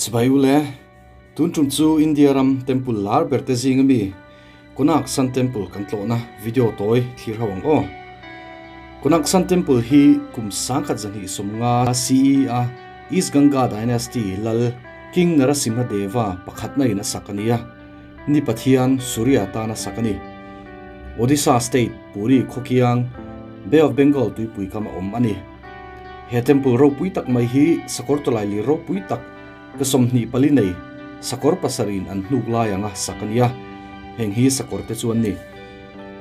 Chibai u le, tun tum chu India ram temple lar ber te zing ami Konark Sun Temple kan tlawhna video tawi thlir ho ang aw. Konark Sun Temple hi kum 1950 CE a East Ganga Dynasty lal King Narasimha Deva pakhatna in a sak a ni a, ni pathian Surya tana sak a ni. Odisha state Puri khawkiang Bay of Bengal tuipui kam a awm a ni. He temple ropui tak mai hi sakawr tawlai lir ropui tak ka 24 nei sakawr pasarih in an hnuk lai anga sak a ni a, heng hi sakawr te chu an ni.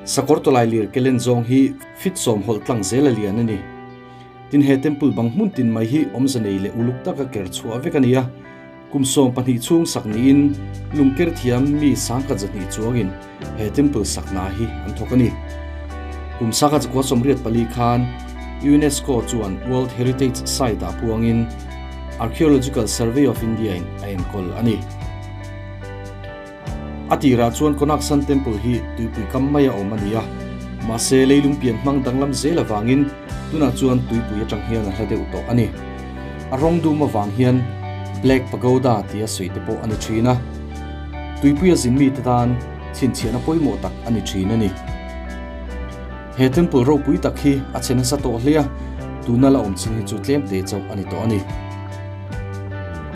Sakawr tawlai lir ke len zawng hi fit sawm hawlh tlang zel a lian a ni. Tin he temple bang hmun tin mai hi awmze nei leh uluk taka ker chhuah vek a ni a, kum 12 chhung sak niin lungker thiam mi 1200 chuangin he temple sakna hi an thawk a ni. Kum 1984 khan UNESCO chuan World Heritage Site ah puangin Archaeological Survey of India in a enkawl a ni. A tirah chuan Konark Sun Temple hi tuipui kam mai a awm a ni a, mahse leilung pian hmang danglam zel avangin tunah chuan tuipui atang hian a hla deuh tawh a ni. A rawng dum avang hian Black Pagoda tia sawi te pawh a ni thin a, tuipuia zin mite tan chhinchhiahna pawimawh tak a ni thin a ni. He temple ropui tak hi a chhe nasa tawh hle a, tuna la awm chin hi chu tlem te chauh a ni tawh a ni.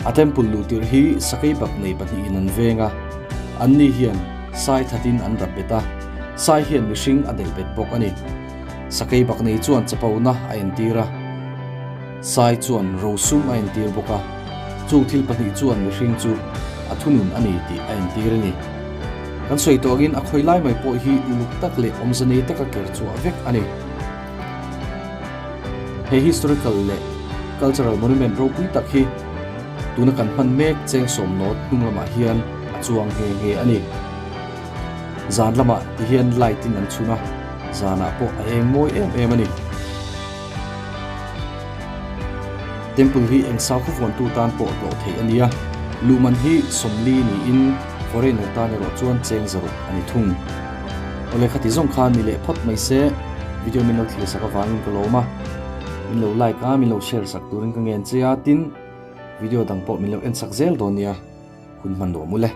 A temple luh tirh hi sakei bak nei pahnihin an veng a, anni hian sai thatin an rap bet a, sai hian mihring a delh bet bawk a ni. Sakei bak nei chuan chapona a entir a, sai chuan rosum a entir bawk a, chung thil pahnih chuan mihring chu a thunun a ni tih a entir a ni. Kan sawi tawngin a khawi lai mai pawh hi uluk tak leh awmze nei taka ker chhuah vek a ni. He historical leh cultural monument ropui tak hi tuna kan hman mek cheng sawm nawt hnung lamah hian a chuang nghe nghe a ni. Zan lamah ti hian light in an chhun a, zanah pawh a eng mawi em em a ni. Temple hi eng sau khuavuantu tan pawh tlawh theih a ni a, luhman hi 40 niin foreigner tan erawh chuan cheng zaruk a ni thung. Awle khati zawng khan ni leh phawt mai se, video min lo thlir sak avangin ka lawm a, min lo like a, min lo share sak turin ka ngen che a, tin video dang pawh min lo en sak zel dawn nia, hun hman duah mu le.